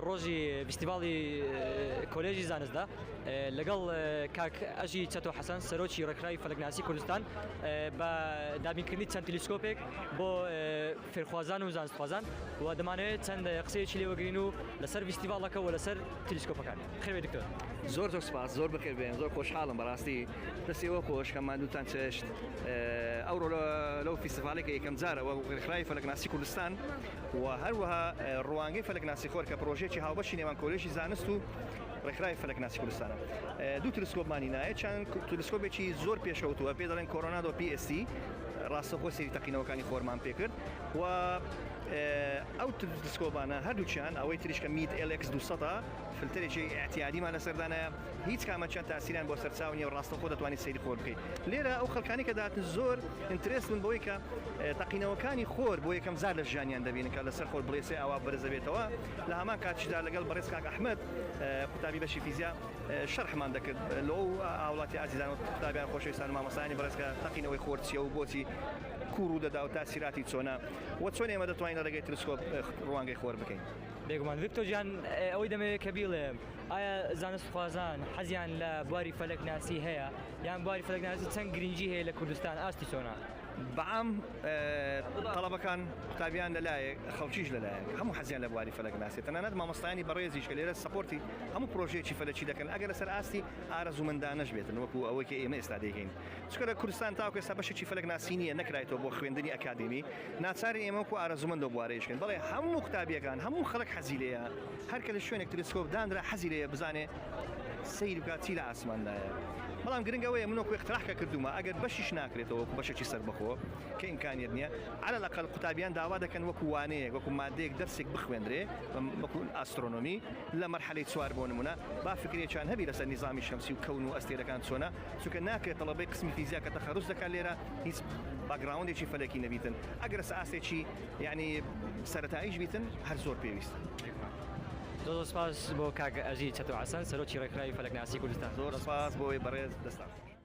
ڕۆژی فیستیڤاڵی کۆلێژی زانستدا لەگەڵ کاک ئەژی چەتۆ حەسەن سەرۆکی ڕێکخراوی فەلەکناسی کوردستان بە دابینکردنی چەند تلیسکۆپێک بۆ فێرخوازان و زانستخوازان و دەمانەوێت چەند قسەیەکی لێوەگرین و لەسەر فیستیڤاڵەکە و لەسەر تلیسکۆپەکان. خێر دکتۆر. زۆر زۆر سپاس زۆر بەخێر بێن زۆر خۆشحاڵم بەڕاستی دەستی ئێوە خۆش کە ماندووتان چێشت ئەوڕۆ لەو فیستیڤاڵێک کە یەکەم جارە وەک ڕێکخراوی فەلەکناسی کوردستان و هەروەها ڕوانگەی فەلەکناسی خۆر کە پرۆژێکی هاوبەشی نێوان کۆلێژی زانست و ڕێکخراوی فەلەکناسی کوردستانە دوو تلسکۆپمانی نایە چەند تلسکۆپێکی زۆر پێشکەوتووە پێ دەڵێن کۆرۆنادۆ PST ڕاستەخۆ سەیری تەقینەوەکانی خۆرمان پێکرد و ئەو تلسکۆپانە هەردووکیان ئەوەی تریش کە Meade LX 200 فلتەرێکی ئیعتیادیمان لەسەر دانایە هیچ کامەچیان تاسیریان بۆ سەرچاو نیە و ڕاستەوخۆ دەتوانیت سەیری خۆر بکەیت لێرە ئەو خەڵکانی کە داتن زۆر interest بن بەوەی کە تەقینەوەکانی خۆر بۆ یەکەم جار لە ژیانیان دەبینن کە لەسەر خۆر بڵێسەی ئاوا بەرز دەبێتەوە لە هەمان کاتیشدا لەگەڵ بەڕێز کاک ئەحمەد قوتابی بەشی فیزیا شەرحمان دەکرد لۆ هاوڵاتی ئازیزان و قوتابیان خۆشەویستان و مامۆستایانی بەڕێز کە تەقینەوەی خۆر چییە و بۆچی کوو ڕوودەدا و تاسیراتی چۆنە و چۆن ئێمە دەتوانین لە ڕێگەی تلسکۆپ ڕوانگەی خۆر بکەین. بێگومان ڤیکتۆر گیان ئەوەی دەمەوێت کە بیڵێم ئایا زانستخوازان حەزیان لە بواری فەلەکناسی هەیە یان بواری فەلەکناسی چەند گرنگی هەیە لە کوردستان ئاستی چۆنە؟ بەعام تەڵەبەکان قوتابیان لەلایەک خەڵکیش لەلایەک هەموو حەزیان لە بواری فەلەکناسیە تەنانەت مامۆستایانی بەڕێزیش کە لێرە support ی هەموو پرۆژەیەکی فەلەکی دەکەن ئەگەر لەسەر ئاستی ئارەزوومەندانەش بێتن وەکو ئەوەی کە ئێمە ئێستا دەیکەین چونکە لە کوردستان تاوەکو ئێستا بەشێکی فەلەکناسی نییە نەکرایتەوە بۆ خوێندنی ئەکادیمی ناچارین ئێمە وەکو ئارەزوومەند لەو بوارەیش بکەین بەڵێ هەموو قوتابییەکان هەموو خەڵک حەزی لێیە هەر کە لە شوێنێک تلسکۆپ دانرا حەزی لێیە بزانێ سەیر بکات چی لە ئاسماندایە بەڵام گرنگ ئەوەیە من وەکو اقتراح کە کردوومە ئەگەر بەشیش ناکرێتەوە وەکو بەشێکی سەربەخۆ کە ئیمکانیەت نییە عەلەل ئەقەل قوتابیان داوا دەکەن وەکو وانەیەک وەکو مادەیەک دەرسێک بخوێندرێ وەکو ئاسترۆنۆمی لە مەرحەلەی چوار بۆ نمونە با فکرێکیان هەبی لەسەر نیزامی شەمسی و کەون و ئەستێرەکان چۆنە چونکە ناکرێت تەڵەبەی قسمی فیزیا کە تەخەروج دەکات لێرە هیچ background ێکی فەلەکی نەبیتن ئەگەر لەسەر ئاستێکی یعنی سەرەتاییش بیتن هەر زۆر پێویستە. زۆر زۆر سپاس بۆ کاک ئەژی چەتۆ حەسەن سەرۆکی ڕێکخراوی فەلەکناسی کوردستان. زۆر سپاس بۆ بەڕێز دەستان خۆش.